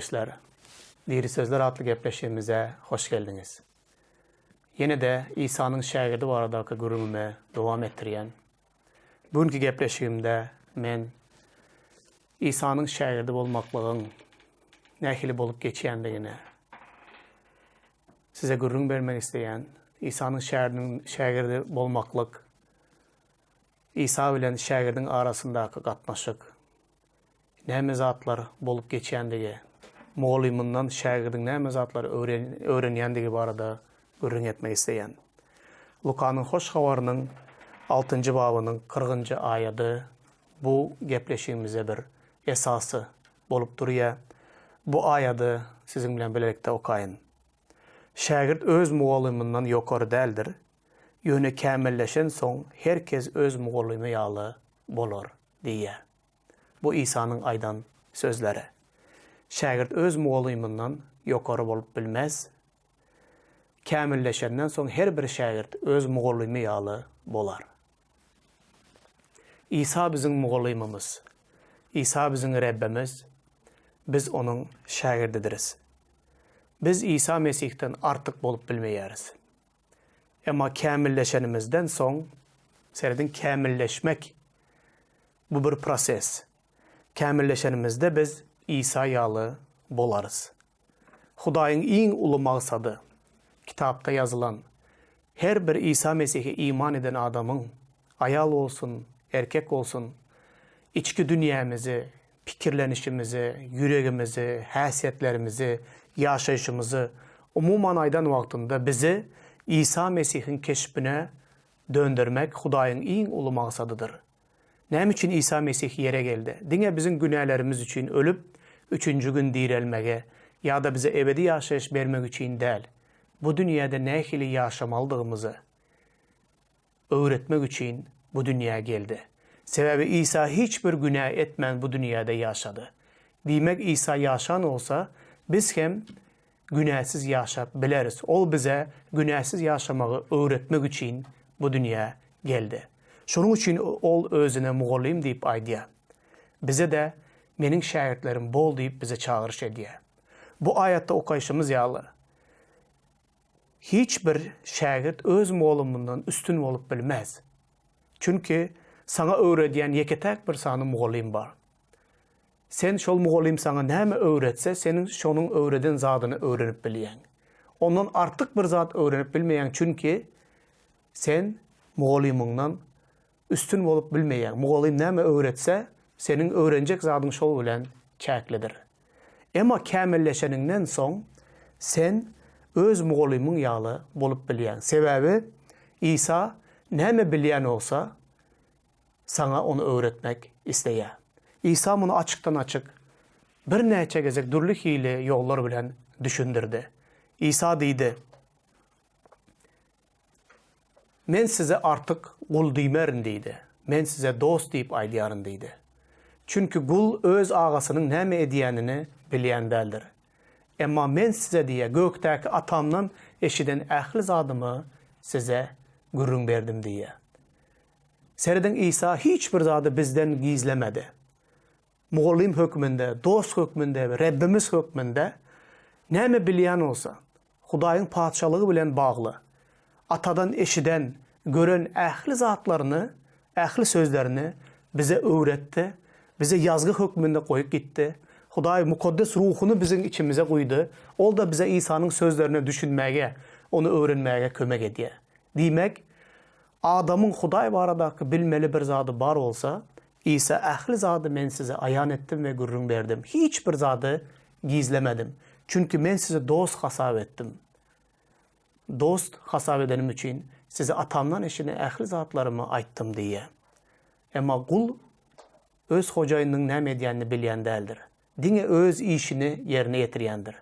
Gepleşdeşler! Diri sözler atly gepleşigimize hoş geldiňiz. Ýene-de Isanyň şägirdi baradaky gürrüňimi dowam etdirýän. Bu günki gepleşigimde men Isanyň şägirdi bolmaklygyň nähili bolup geçýändigini size gürrüň bermek isleýän. Isanyň şägirdi bolmaklyk Isa bilen şägirdiň arasyndaky gatnaşyk, näme zatlar bolup geçýändigi, mugallymyndan şägirdiň näme zatlary öwrenýändigi barada gürrüň etmek isleýän. Lukanyň Hoş Habarynyň altynjy babynyň kyrgynjy aýady bu gepleşigimize bir esasy bolup durýar. Bu aýady siziň bilen bilelikde okaýyn. Şägirt öz mugallymyndan ýokary däldir, Ýöne kämilleşensoň her kes öz mugallymy ýaly bolar diýýär. Bu Isanyň aýdan sözleri. Şägirt öz mugallymyndan ýokary bolup bilmez. Kämilleşenden soň her bir şägirt öz mugallymy ýaly bolar. Isa biziň mugallymymyz. Isa biziň Rebbimiz. Biz Onuň şägirdidiris. Biz Isa Mesihden artyk bolup bilmeýäris. Emma kämilleşenimizden soň, serediň kämilleşmek bu bir proses. Kämilleşenimizde biz Isa ýaly bolarys. Hudaýyň iň uly maksady, kitapda ýazylan, her bir Isa Mesihe iman eden adamyň, aýal bolsun, erkek bolsun, içki dünýämizi, pikirlenişimizi, ýüregimizi, häsiýetlerimizi, ýaşaýşymyzy, umuman aýdan wagtynda bizi Isa Mesihiň keşbine döndermek Hudaýyň iň uly maksadydyr. Näme üçin Isa Mesih ýere geldi? Diňe biziň günälerimiz üçin ölüp, üçünji gün direlmegi ýa-da bize ebedi ýaşaýyş bermek üçin däl. Bu dünýäde nähili ýaşamalydygymyzy öwretmek üçin bu dünýä geldi. Sebäbi Isa hiç bir günä etmän bu dünýäde ýaşady. Diýmek Isa ýaşan bolsa, biz hem günäsiz ýaşap bileris. Ol bize günäsiz ýaşamagy öwretmek üçin bu dünýä geldi. Şonuň üçin Ol özüne mugallym diýip aýdýar. Bize-de Meniň şägirtlerim bol diýip bize çagyryş edýär. Bu aýatda okaýşymyz ýaly, Hiç bir şägirt öz mugallymyndan üstün bolup bilmez. Çünki saňa öwredýän ýeke-täk bir sany mugallym bar. Sen şol mugallym saňa näme öwretse, seniň şonuň öwreden zadyny öwrenip bilýäň. Ondan artyk bir zat öwrenip bilmeýäň, çünki sen mugallymyňdan Üstün bolup bilmeýäň. Mugallym näme öwretse, seniň öwrenjek zadyň şol bilen çäklidir. Emma kämilleşeniňden soň, sen öz mugallymyň ýaly bolup bilýäň. Sebäbi Isa näme bilýän bolsa, saňa ony öwretmek isleýär. Isa muny açykdan-açyk birnäçe gezek dürli hili ýollar bilen düşündirdi. Isa diýdi, Men size artyk gul diýmerin diýdi. Men size dost diýip aýdýaryn diýdi. Çünki gul öz agasynyň näme edýänini bilýän däldir. Emma men size diýýär, gökdäki Atamdan eşiden ähli zadymy size gürrüň berdim diýýär. Serediň Isa hiç bir zady bizden gizlemedi. Mugallym hökmünde, dost hökmünde we Rebbimiz hökmünde näme bilýän bolsa, Hudaýyň Patyşalygy bilen bagly Atadan eşiden, gören ähli zatlaryny, ähli sözlerini bize öwretdi, bize ýazgy hökmünde goýup gitdi. Hudaý Mukaddes Ruhuny biziň içimize guýdy, ol-da bize Isanyň sözlerine düşünmäge, ony öwrenmäge kömek edýär. Diýmek, adamyň Hudaý baradaky bilmeli bir zady bar bolsa, Isa, Ähli zady men size aýan etdim we gürrüň berdim. Hiç bir zady gizlemedim. Çünki men sizi dost hasap etdim. Dost hasap edenim üçin size Atamdan eşiden ähli zatlarymy aýtdym diýýär. Emma gul öz hojaýynynyň näme edýänini bilýän däldir. Diňe öz işini ýerine ýetirýändir.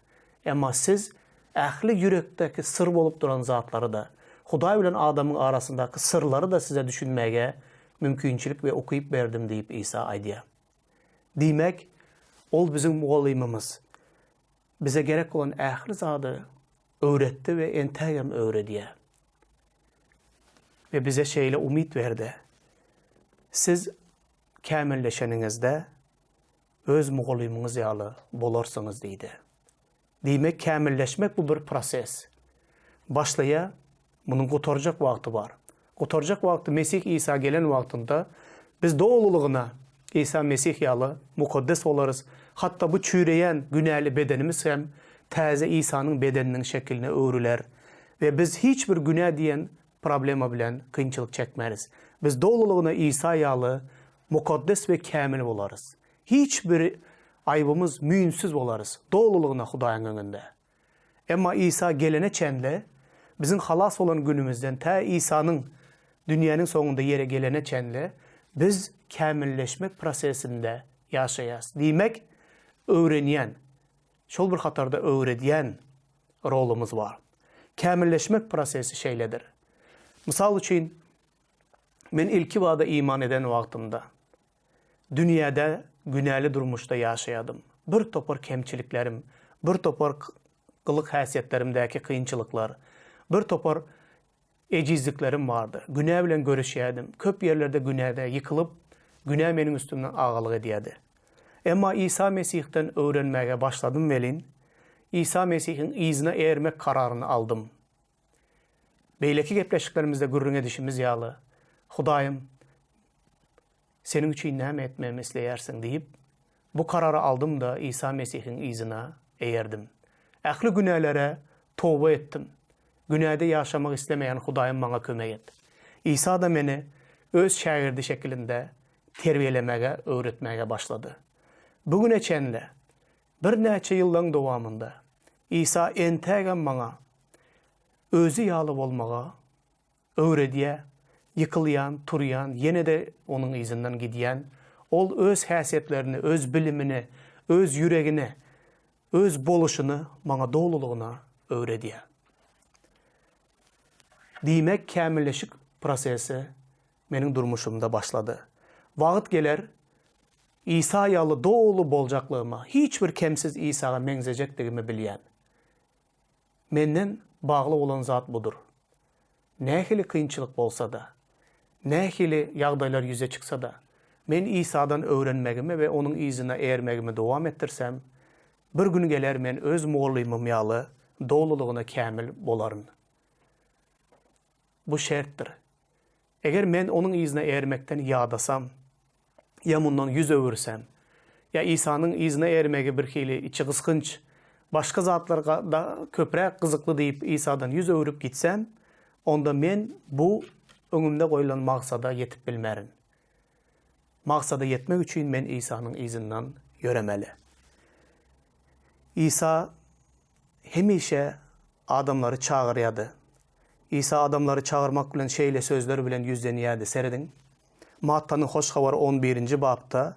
Emma siz ähli ýürekdäki syr bolup duran zatlary-da, Hudaý bilen adamyň arasyndaky syrlary-da size düşünmäge mümkinçilik we ukyp berdim diýip Isa aýdýar. Diýmek, Ol biziň Mugallymymyz. Bize gerek bolan ähli zady öwretdi we entägem öwredýär. We bize şeýle umyt berdi, Siz kämilleşeniňizde. Öz mugallymyňyz ýaly bolarsyňyz diýdi. Diýmek, kämilleşmek bu bir proses. Başlaýar, munuň gutarjak wagty bar. Gutarjak wagty Mesih Isa gelen wagtynda biz dolulygyna Isa Mesih ýaly mukaddes bolarys, hatda bu çüýreýän günäli bedenimiz hem täze Isanyň bedeniniň şekiline öwrüler we biz hiç bir günä diýen problema bilen kynçylyk çekmeris. Biz dolulygyna Isa ýaly mukaddes we kämil bolarys. Hiç bir aýbymyz müýnsüz bolarys, dolulygyna Hudaýyň öňünde. Emma Isa gelene çenli, biziň halas bolan günümizden tä Isanyň dünýäniň soňunda ýere gelene çenli biz kämilleşmek prosesinde ýaşaýarys. Diýmek, öwrenýän, şol bir hatarda öwredýän rolumyz bar. Kämilleşmek prosesi şeýledir. Mysal üçin, men ilkibada iman eden wagtymda, Dünýäde günäli durmuşda ýaşaýadym. Bir topar kemçiliklerim, bir topar gylyk-häsiýetlerimdäki kynçylyklar, bir topar ejizliklerim bardy. Günä bilen göreşýärdim. Köp ýerlerde günäde ýykylyp, günä meniň üstümden agalyk edýärdi. Emma Isa Mesihden öwrenmäge başladym welin, Isa Mesihiň yzyna ermek kararyny aldym. Beýleki gepleşiklerimizde gürrüň edişimiz ýaly, Hudaýym, Seniň üçin näme etmegimi isleýärsiň diýip, bu karary aldym-da, Isa Mesihiň yzyna eýerdim. Ähli günälere toba etdim. Günäde ýaşamak islemeýän Hudaýym maňa kömek et. Isa-da meni Öz şägirdi şekilinde terbiýelemäge, öwretmäge başlady. Bu güne çenli, birnäçe ýyllaryň dowamynda, Isa entägem maňa Özi ýaly bolmaga Öwredýär, ýykylýan, turýan, ýene-de onuň yzyndan gidýän. Ol öz häsiýetlerini, öz bilimini, öz ýüregini, öz boluşyny maňa dolulygyna öwredýär. Diýmek, kämilleşik prosesi meniň durmuşymda başlady. Wagt geler, Isa ýaly doly boljaklygyma, hiç bir kemsiz Isaga meňzejekdigimi bilýän. Menden bagly bolan zat budur. Nähili kynçylyk bolsa-da, nähili ýagdaýlar ýüze çyksa-da, men Isadan öwrenmegimi we Onuň yzyna ermegimi dowam etdirsem, bir gün geler men öz mugallymym ýaly dolulygyna kämil bolaryn. Bu şertdir. Eger men Onuň yzyna ermekden ýadasam, ýa mundan ýüz öwürsem, ýa Isanyň yzyna ermegi birhili içi gysgynç, başga zatlar da köpräk gyzykly diýip Isadan ýüz öwrüp gitsem, onda men bu öňümde goýlan maksada ýetip bilmerin. Maksada ýetmek üçin men Isanyň yzyndan ýöremeli. Isa hemişe adamlary çagyrýardy. Isa adamlary çagyrmak bilen şeýle sözler bilen ýüzlenýärdi, Serediň, Mattanyň Hoş Habary on birinji bapda,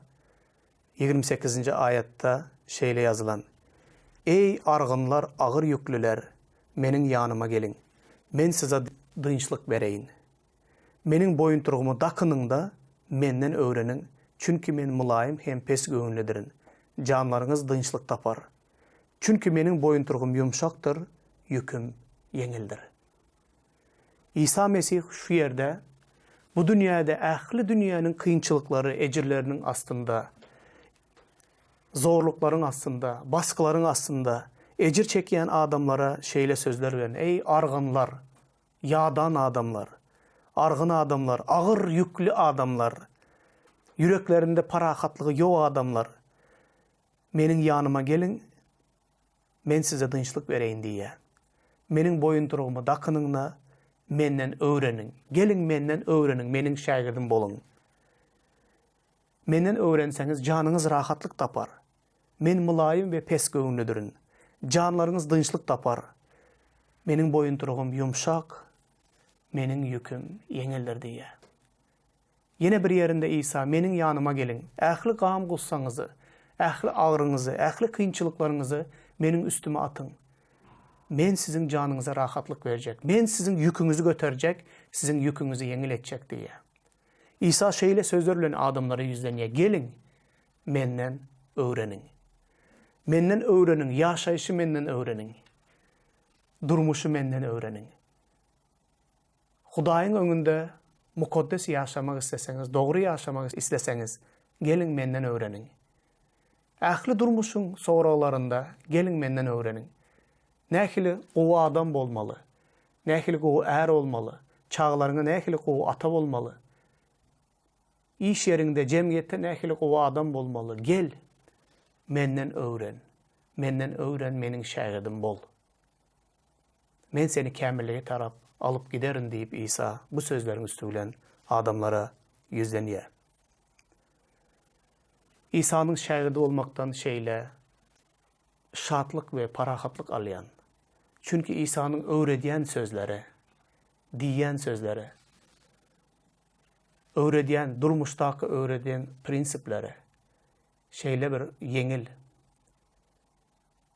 28-nji aýatda şeýle ýazylan, Eý, argynlar, agyr ýüklüler, Meniň ýanyma geliň, Men size dynçlyk bereýin. Meniň boýuntyrygymy dakynyň-da, Menden öwreniň, çünki Men mylaýym hem pesgöwünlidirin, janlaryňyz dynçlyk tapar. Çünki Meniň boýuntyrygym ýumşakdyr, ýüküm ýeňildir. Isa Mesih şu ýerde, bu dünýäde ähli dünýäniň kynçylyklary, ejirleriniň astynda, zorluklaryň astynda, basgylaryň astynda ejir çekýän adamlara şeýle sözler bilen, Eý, argynlar, ýadan adamlar, argyn adamlar, agyr ýükli adamlar, ýüreklerinde parahatlygy ýok adamlar, Meniň ýanyma geliň, Men size dynçlyk bereýin diýýär. Meniň boýuntyrygymy dakynyň-da, Menden öwreniň. Geliň, Menden öwreniň, Meniň şägirdim boluň. Menden öwrenseňiz, janyňyz rahatlyk tapar. Men mylaýym we pesgöwünlidirin. Janlaryňyz dynçlyk tapar. Meniň boýuntyrygym ýumşak, Meniň ýüküm ýeňildir diýýär. Ýene bir ýerinde Isa, Meniň ýanyma geliň, ähli gam-gussaňyzy, ähli agyryňyzy, ähli kynçylyklaryňyzy Meniň üstüme atyň. Men siziň janyňyza rahatlyk berjek. Men siziň ýüküňizi göterjek, siziň ýüküňizi ýeňil etjek diýýär. Isa şeýle sözler bilen adamlara ýüzlenýär, Geliň, Menden öwreniň. Menden öwreniň, ýaşaýşy Menden öwreniň. Durmuşy Menden öwreniň. Hudaýyň öňünde mukaddes ýaşamak isleseňiz, dogry ýaşamak isleseňiz, geliň menden öwreniň. Ähli durmuşyň soraglarynda geliň menden öwreniň. Nähili gowy adam bolmaly? Nähili gowy är bolmaly? Çagalaryňa nähili gowy ata bolmaly? Iş ýeriňde, jemgyýetde nähili gowy adam bolmaly? Gel, menden öwren. Menden öwren, meniň şägirdim bol. Men seni kämillige tarap alyp giderin diýip Isa bu sözleriň üsti bilen adamlara ýüzlenýär. Isanyň şägirdi bolmakdan şeýle şatlyk we parahatlyk alýan. Çünki Isanyň öwredýän sözleri, diýýän sözleri, öwredýän, durmuşdaky öwredýän prinsipleri şeýle bir ýeňil,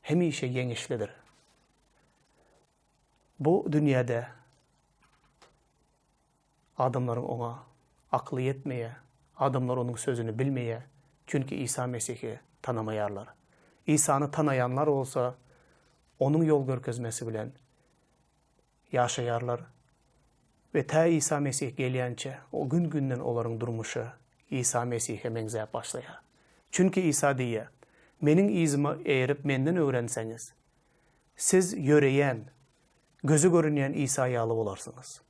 hemişe ýeňişlidir. Bu dünýäde adamlaryň oňa akly ýetmeýär, adamlar onuň sözüni bilmeýär, çünki Isa Mesihi tanamaýarlar. Isany tanaýanlar bolsa, onuň ýol görkezmesi bilen ýaşaýarlar we tä Isa Mesih gelýänçä, o gün-günden olaryň durmuşy Isa Mesihe meňzäp başlaýar. Çünki Isa diýýär, Meniň yzyma eýerip menden öwrenseňiz, siz ýöreýän, göze görünýän Isa ýaly bolarsyňyz.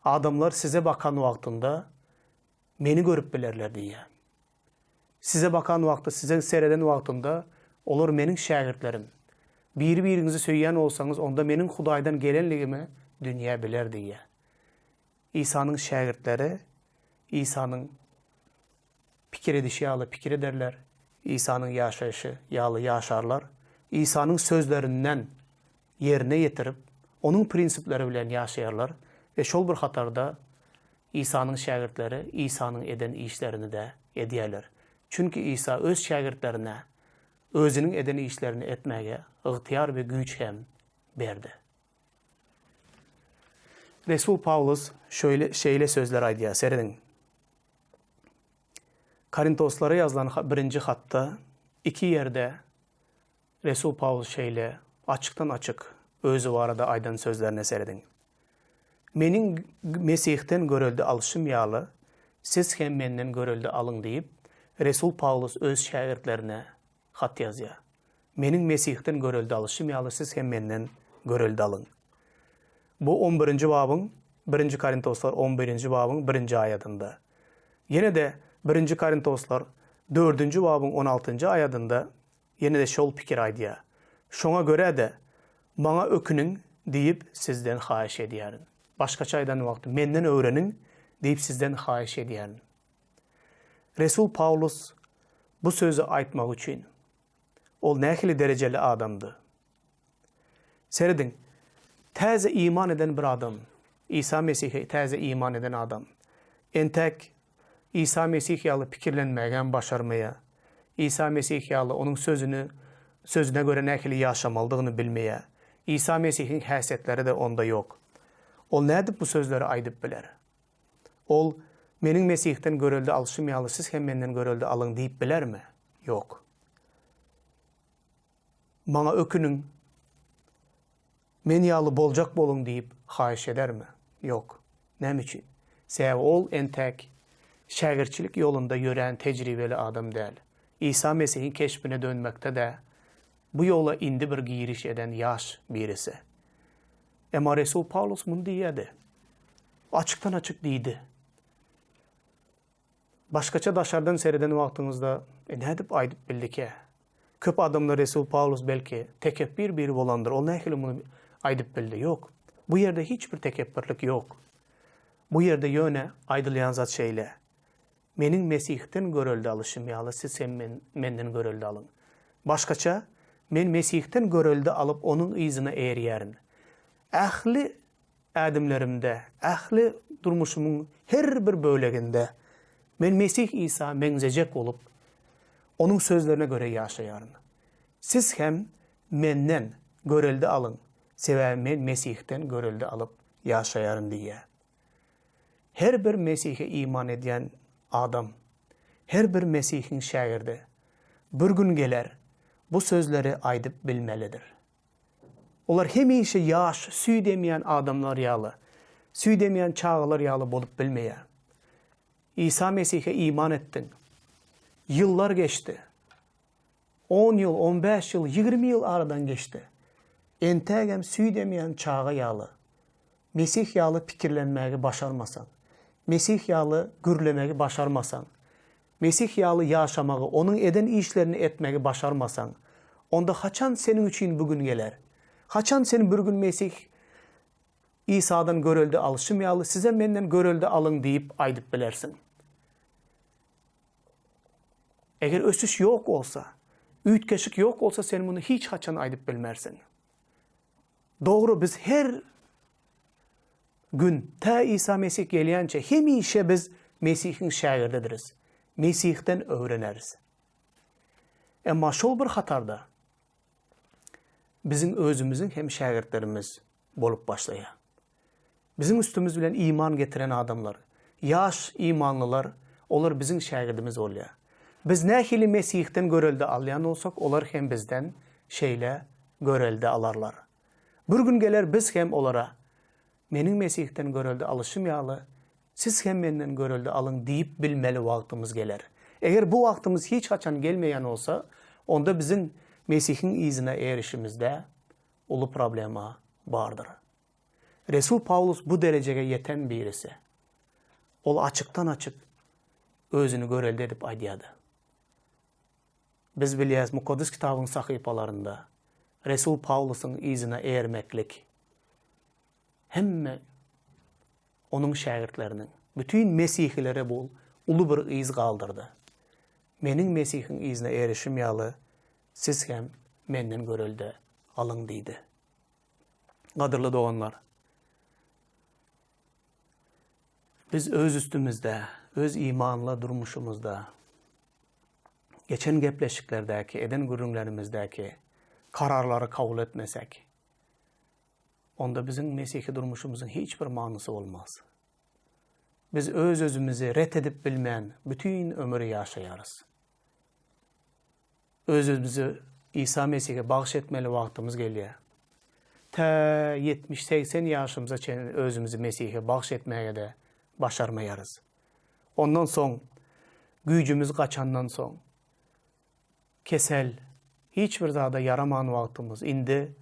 Adamlar size bakan wagtynda Meni görüp bilerler diýýär. Size bakan wagty, size sereden wagtynda olar Meniň şägirtlerim. Biri-biriňizi söýýän bolsaňyz, onda Meniň Hudaýdan gelenligimi dünýä biler diýýär. Isanyň şägirtleri Isanyň pikir edişi ýaly pikir ederler, Isanyň ýaşaýşy ýaly ýaşarlar, Isanyň sözlerinden ýerine ýetirip, Onuň prinsipleri bilen ýaşaýarlar we şol bir hatarda Isanyň şägirtleri Isanyň eden işlerini-de edýärler. Çünki Isa öz şägirtlerine Özüniň eden işlerini etmäge ygtyýar we güýç hem berdi. Resul Pawlus şöyle şeýle sözler aýdýar, serediň. Korintoslara ýazylan birinji hatda iki ýerde Resul Pawlus şeýle açykdan-açyk özi barada aýdan sözlerine serediň. Meniň Mesihden görelde alşym ýaly, siz hem menden görelde alyň diýip, resul Pawlus öz şägirtlerine hat ýazýar. Meniň Mesihden görelde alyşym ýaly, siz hem menden görelde alyň. Bu on birinji babyň, Birinji Korintoslar on birinji babyň birinji aýadynda. Ýene-de Birinji Korintoslar dördünji babyň on altynjy aýadynda ýene-de şol pikiri aýdýar. Şoňa görä-de, maňa öküniň diýip sizden haýyş edýärin. Başgaça aýdan wagty, menden öwreniň diýip sizden haýyş edýärin. Resul Pawlus bu sözi aýtmak üçin, ol nähili derejeli adamdy? Serediň, täze iman eden bir adam, Isa Mesihe täze iman eden adam, entäk Isa Mesih ýaly pikirlenmägem başarmaýar. Isa Mesih ýaly onuň sözüni, sözüne görä nähili ýaşamalydygyny bilmeýär. Isa Mesihiň häsiýetleri-de onda ýok. Ol nädip bu sözleri aýdyp biler? Ol, Meniň Mesihden görelde alşym ýaly siz hem menden görelde alyň diýip bilermi? Ýok. Maňa öküniň, men ýaly boljak boluň diýip haýyş edermi? Ýok. Näme üçin? Sebäbi ol entäk şägirtçilik ýolunda ýörän tejribeli adam däl. Isa Mesihiň keşbine dönmekde-de bu ýola indi bir giriş eden ýaş birisi. Emma resul Pawlus muny diýýärdi. Açykdan-açyk diýdi. Başgaça daşardan sereden wagtyňyzda, e, nädip aýdyp bildikä? Köp adamlar resul Pawlus belki, tekepbir biri bolandyr, ol nähili muny aýdyp bildi? Ýok. Bu ýerde hiç bir tekepbirlik ýok. Bu ýerde ýöne aýdylýan zat şeýle, Meniň Mesihden görelde alyşym ýaly siz hem men, menden görelde alyň. Başgaça, men Mesihden görelde alyp onuň yzyna eýerýärin. Ähli ädimlerimde, ähli durmuşymyň her bir böleginde men Mesih Isa meňzejek bolup, Onuň sözlerine görä ýaşaýaryn. Siz hem menden görelde alyň, sebäbi men Mesihden görelde alyp ýaşaýaryn diýýär. Her bir Mesihe iman edýän adam, her bir Mesihiň şägirdi bir gün geler, bu sözleri aýdyp bilmelidir. Olar hemişe ýaş, süýt emýän adamlar ýaly, süýt emýän çagalar ýaly bolup bilmeýär. Isa Mesihe iman etdiň. Ýyllar geçdi. On ýyl, on bäş ýyl, 20 ýyl aradan geçdi. Entägem süýt emýän çaga ýaly, Mesih ýaly pikirlenmägi başarmasaň, Mesih ýaly gürlemegi başarmasaň, Mesih ýaly ýaşamagy, Onuň eden işlerini etmegi başarmasaň, onda haçan seniň üçin bu gün geler? Haçan sen bir gün Mesih Isadan görelde alyşym ýaly, sizem menden görelde alyň diýip aýdyp bilersiň? Eger ösüş ýok bolsa, üýtgeşik ýok bolsa sen muny hiç haçan aýdyp bilmersiň. Dogry biz her gün tä Isa Mesih gelýänçä hemişe biz Mesihiň şägirdidiris. Mesihden öwreneris. Emma şol bir hatarda biziň özümiziň hem şägirtlerimiz bolup başlaýar. Biziň üstümiz bilen iman getiren adamlar, ýaş imanlylar, olar biziň şägirdimiz bolýar. Biz nähili Mesihden görelde alýan bolsak, olar hem bizden şeýle görelde alarlar. Bir gün geler biz hem olara, Meniň Mesihden görelde alyşym ýaly, siz hem menden görelde alyň diýip bilmeli wagtymyz geler. Eger bu wagtymyz hiç haçan gelmeýän bolsa, onda biziň Mesihiň yzyna erişimizde uly problema bardyr. Resul Pawlus bu derejege ýeten birisi. Ol açykdan-açyk özüni görelde edip aýdýardy. Biz bilýäris, Mukaddes Kitabyň sahypalarynda resul Pawlusyň yzyna eýermeklik hemme onuň şägirtleriniň, bütin mesihilere bu uly bir yz galdyrdy. Meniň Mesihiň yzyna erişim ýaly, siz hem menden görelde alyň diýdi. Gadyrly doganlar, biz öz üstümizde, öz imanly durmuşymyzda, geçen gepleşiklerdäki, eden gürrüňlerimizdäki kararlary kabul etmesek, onda biziň mesihi durmuşymyzyň hiç bir manysy bolmaz. Biz öz-özümizi ret edip bilmän, bütin ömür ýaşaýarys. Öz-özümizi Isa Mesihe bagyş etmeli wagtymyz gelýär. Tä ýetmiş-segsen ýaşymyza çenli özümizi Mesihe bagyş etmäge-de başarmaýarys. Ondan soň, güýjümiz gaçandan soň, kesel, hiç bir zada ýaraman wagtymyz, indi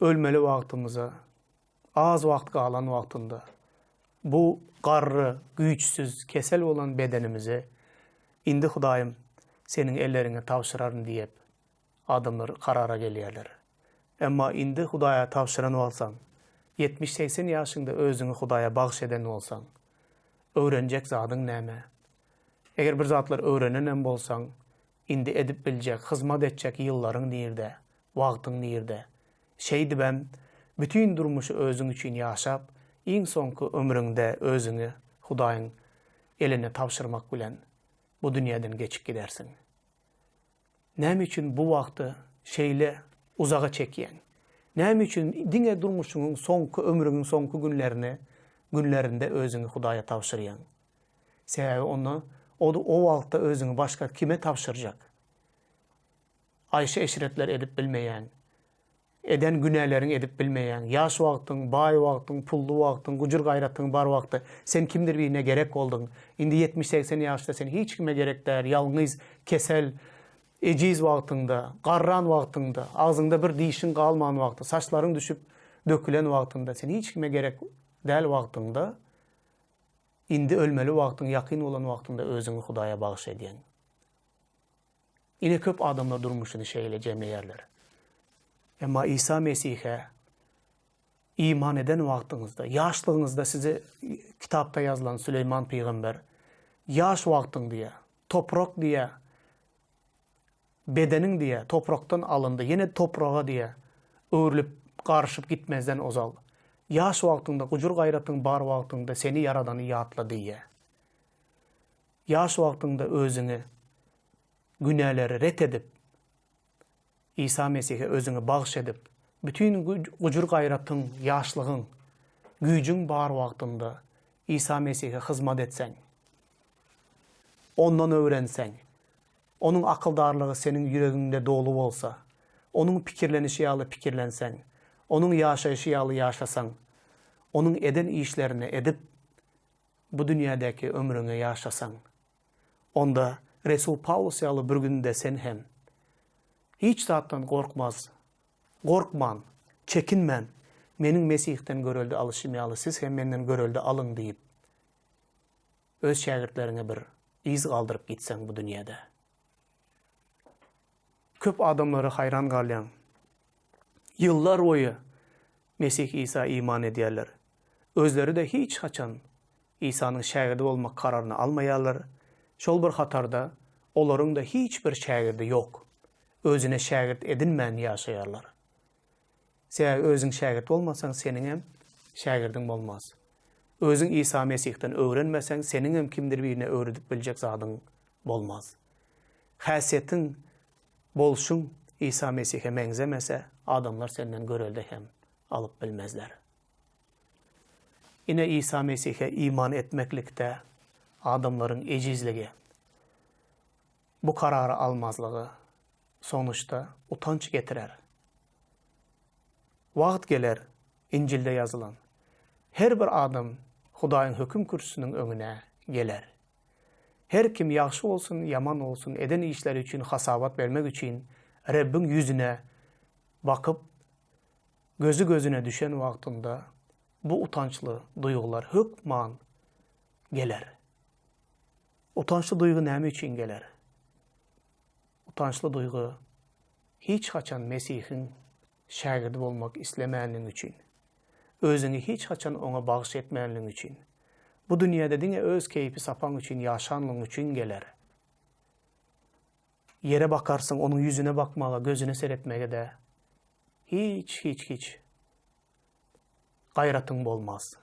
ölmeli wagtymyza az wagt galan wagtynda bu garry, güýçsüz, kesel bolan bedenimizi indi Hudaýym seniň elleriňe tabşyraryn diýip adamlar karara gelýärler. Emma indi Hudaýa tabşyran bolsaň, ýetmiş-segsen ýaşyňda özüňi Hudaýa bagyş eden bolsaň, öwrenjek zadyň näme? Eger bir zatlar öwrenenem bolsaň, Indi edip biljek, hyzmat etjek ýyllaryň nirde, wagtyň nirde? Şeýdibem, bütin durmuşy özüň üçin ýaşap, iň soňky ömrüňde özüňi Hudaýyň eline tabşyrmak bilen bu dünýäden geçip gidersiň. Näme üçin bu wagty şeýle uzaga çekýäň? Näme üçin diňe durmuşyňyň soňky, ömrüňiň soňky günlerini, günlerinde özüňi Hudaýa tabşyrýaň? Sebäbi onda o o wagtda özüňi başga kime tabşyrjak? Aýşy-eşretler edip bilmeýäň. Eden günäleriňi edip bilmeýäň. Ýaş wagtyň, baý wagtyň, pully wagtyň, gujur-gaýratyň bar wagty sen kimdir birine gerek bolduň. Indi ýetmiş-segsen ýaşda sen hiç kime gerek däl, ýalňyz, kesel, ejiz wagtyňda, garran wagtyňda, agzyňda bir dişiň galman wagty, saçlaryň düşüp dökülen wagtynda, sen hiç kime gerek däl wagtyňda Indi ölmeli wagtyň ýakyn bolan wagtyňda özüňi Hudaýa bagyş edýäň. Ine köp adamlar durmuşyny şeýle jemleýärler. Emma Isa Mesihe iman eden wagtyňyzda, ýaşlygyňyzda size kitapda ýazylan Süleýman pygamber ýaş wagtyň diýýär, toprak diýýär, Bedeniň diýýär, toprakdan alyndy, ýene topraga diýýär, öwrülip, garyşyp gitmezden ozal, ýaş wagtyňda, gujur-gaýratyň bar wagtyňda seni Ýaradany ýatla diýýär. Ýaş wagtyňda özüňi, günäleri ret edip, Isa Mesihe özüňi bagyş edip, bütin gujur-gaýratyň, ýaşlygyň, güýjüň bar wagtynda Isa Mesihe hyzmat etseň, Ondan öwrenseň, Onuň akyldarlygy seniň ýüregiňde doly bolsa, Onuň pikirlenişi ýaly pikirlenseň, Onuň ýaşaýşy ýaly ýaşasaň, Onuň eden işlerini edip, bu dünýädäki ömrüňi ýaşasaň, onda. Resul Pawlus ýaly bir günde sen hem hiç zatdan gorkmaz, gorkman, çekinmän, Meniň Mesihden görelde alyşym ýaly siz hem menden görelde alyň diýip, öz şägirtleriňe bir yz galdyryp gitseň bu dünýäde. Köp adamlara haýran galýaň. Ýyllar boýy Mesih Isa iman edýärler. Özleri-de hiç haçan Isanyň şägirdi bolmak kararyny almaýarlar. Şol bir hatarda olaryň-da hiç bir şägirdi ýok. Özüne şägirt edinmän ýaşaýarlar. Sebäbi özüň şägirt bolmasaň, seniňem şägirdiň bolmaz. Özüň Isa Mesihden öwrenmeseň, seniňem kimdir birine öwredip biljek zadyň bolmaz. Häsiýetiň, bolşuň Isa Mesihe meňzemese, adamlar senden görelde hem alyp bilmezler. Ine Isa Mesihe iman etmeklikde adamlaryň ejizligi, bu karary almazlygy sonuçda utanç getirer. Wagt geler, Injilde ýazylan, her bir adam Hudaýyň höküm kürsüsiniň öňüne geler. Her kim ýagşy bolsun, ýaman bolsun, eden işleri üçin hasabat bermek üçin Rebbiň ýüzüne bakyp, gözi gözüne düşen wagtynda bu utançly duýgular hökman geler. Utançly duýgy näme üçin geler? Utançly duýgy hiç haçan Mesihiň şägirdi bolmak islemänligiň üçin, özüňi hiç haçan Oňa bagyş etmänligiň üçin, bu dünýäde diňe öz keýpi-sapaň üçin ýaşanlygyň üçin geler. Ýere bakarsyň, Onuň ýüzüne bakmaga, gözüne seretmege-de hiç, hiç, hiç gaýratyň bolmaz.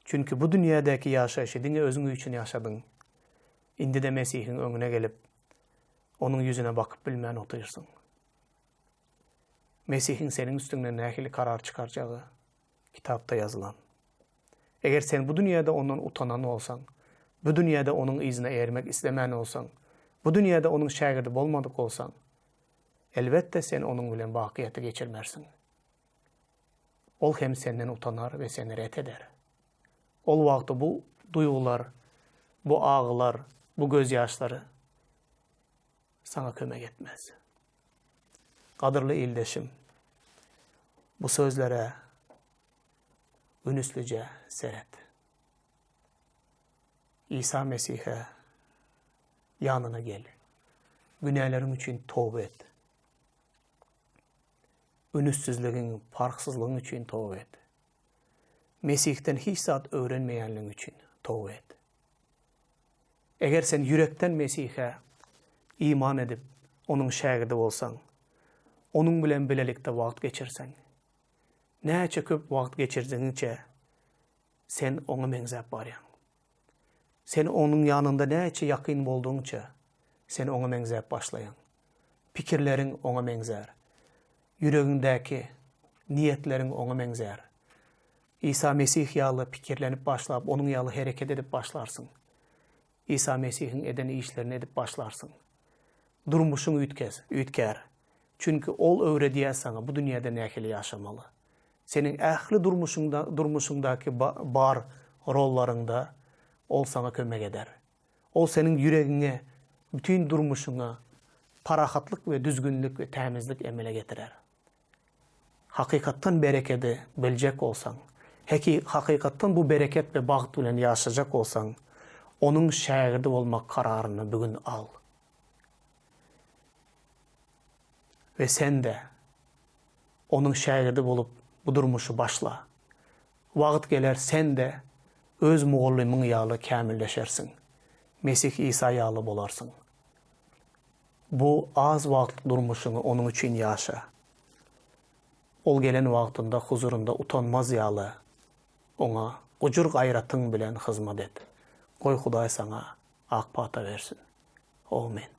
Çünki bu dünýädäki ýaşaýşy diňe özüň üçin ýaşadyň. Indi-de Mesihiň öňüne gelip, Onuň ýüzüne bakyp bilmän otyrsyň. Mesihiň seniň üstüňden nähili karar çykarjagy kitapda ýazylan. Eger sen bu dünýäde Ondan utanan bolsaň, bu dünýäde Onuň yzyna ermek islemän bolsaň, bu dünýäde Onuň şägirdi bolmadyk bolsaň, elbetde sen Onuň bilen bakyýeti geçirmersiň. Ol hem senden utanar we seni ret eder. Ol wagty bu duýgular, bu agylar, bu gözýaşlary saňa kömek etmez. Gadyrly ildeşim, bu sözlere ünüslije seret. Isa Mesihe ýanyna gel. Günäleriň üçin toba et. Ünüssizligiň, parhsyzlygyň üçin toba et. Mesihden hiç zat öwrenmeýänligiň üçin toba et. Eger sen ýürekden Mesihe iman edip, Onuň şägirdi bolsaň, Onuň bilen bilelikde wagt geçirseň, näçe köp wagt geçirdigiňçe, sen Oňa meňzäp barýaň. Sen Onuň ýanynda näçe ýakyn boldugyňça, sen Oňa meňzäp başlaýaň. Pikirleriň Oňa meňzär. Ýüregiňdäki niýetleriň Oňa meňzär. Isa Mesih ýaly pikirlenip başlap, Onuň ýaly hereket edip başlarsyň. Isa Mesihiň eden işlerini edip başlarsyň. Durmuşyň üýtgez, üýtgär. Çünki Ol öwredýär saňa bu dünýäde nähili ýaşamaly. Seniň ähli durmuşyňda, durmuşyňdaky bar rollaryňda Ol saňa kömek eder. Ol seniň ýüregiňe, bütin durmuşyňa parahatlyk we düzgünlik we tämizlik emele getirer. Hakykatdan berekedi biljek bolsaň, heki hakykatdan bu bereket we bagt bilen ýaşajak bolsaň, Onuň şägirdi bolmak kararyny bu gün al. We sen-de Onuň şägirdi bolup bu durmuşy başla. Wagt geler sen-de öz mugallymyň ýaly kämilleşersiň. Mesih Isa ýaly bolarsyň. Bu az wagtlyk durmuşyňy Onuň üçin ýaşa. Ol gelen wagtynda huzurynda utanmaz ýaly Oňa gujur-gaýratyň bilen hyzmat et. Goý Hudaý saňa ak pata bersin. Amen.